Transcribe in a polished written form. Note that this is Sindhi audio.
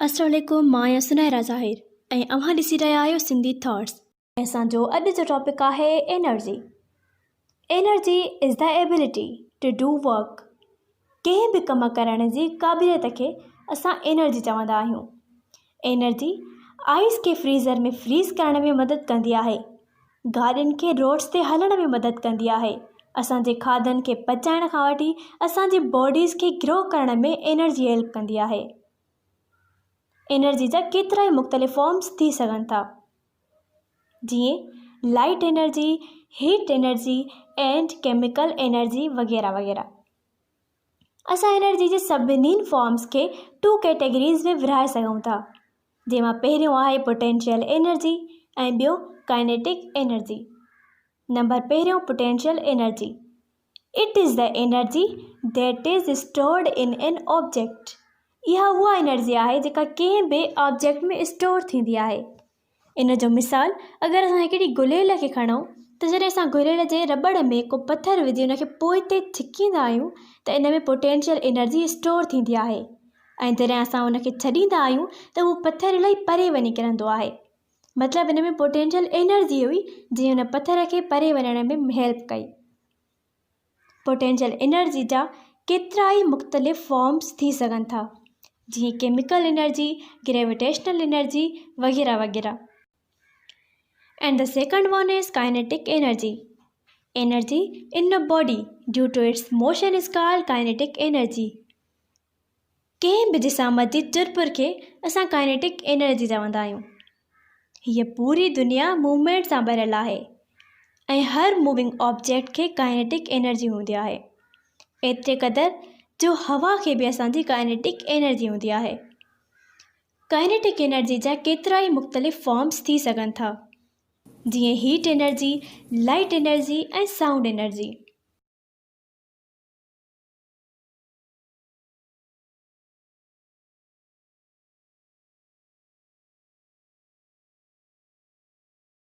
السلام عليڪم مان آهيان سنيرا ظاهر ۽ اوهان ڏسي رهيا آهيو سنڌي ٿاٽس. اسان جو اڄ جو ٽاپڪ آهي energy. Energy is the ability to do work. ڪنهن به ڪم ڪرڻ جي قابليت کي اسان انرجي چوندا آهيون. انرجي آئس کي فريزر ۾ فريز ڪرڻ ۾ مدد ڪندي آهي. گاڏين کي روڊس تي هلڻ ۾ مدد ڪندي آهي. اسان جي کاڌن کي پچائڻ کان وٺي اسان جي باڊيز کي گرو ڪرڻ ۾ انرجي هيلپ ڪندي آهي. انرجي جا ڪيترائي مختلف فارمز ٿي سگهن ٿا جيئن light energy, heat energy and chemical energy وغيره وغيره. اسان انرجي جي سڀني فارمز کي ٽو ڪيٽيگريز ۾ ورهائي سگهون ٿا جنهن مان پهريون آهي پوٽينشل انرجي ۽ ٻيو ڪائنيٽڪ انرجي. نمبر پهريون potential energy, It is the energy that is stored in an object. اها اها انرجي آهي جيڪا ڪنهن به آبجيڪٽ ۾ اسٽور ٿيندي آهي. ان جو مثال اگر اسان هڪڙي گليل کي کڻون ته جڏهن اسان گليل جي رٻڙ ۾ ڪو پٿر وجهي ان کي پوئتي ڇڪيندا آهيون ته ان ۾ پوٽينشل انرجي اسٽور ٿيندي آهي ۽ جڏهن اسان ان کي ڇڏيندا آهيون ته اهو پٿر الاهي پري وڃي ڪرندو آهي. مطلب ان ۾ پوٽينشل انرجي هئي جنهن ان پٿر کي پري وڃڻ ۾ هيلپ ڪئي. پوٽينشل انرجي جا ڪيترائي مختلف فارمز ٿي سگهن ٿا جيئن ڪيميڪل انرجي، گريويٽيشنل انرجي وغيره وغيره. And the second one is kinetic energy. Energy in a body due to its motion is called kinetic energy. ڪنهن به جسامت جي چرپر کي اسان ڪائنيٽڪ انرجي چوندا آهيون. هيء پوري دنيا موومينٽ سان ڀريل آهي ۽ هر موونگ آبجيڪٽ کي ڪائنيٽڪ انرجي هوندي آهي. ايتري قدر جو هوا کي به اسان جي ڪائنيٽڪ انرجي هوندي آهي. ڪائنيٽڪ انرجي جا ڪيترائي مختلف فارمز ٿي سگهن ٿا جيئن heat energy, light energy ۽ sound energy.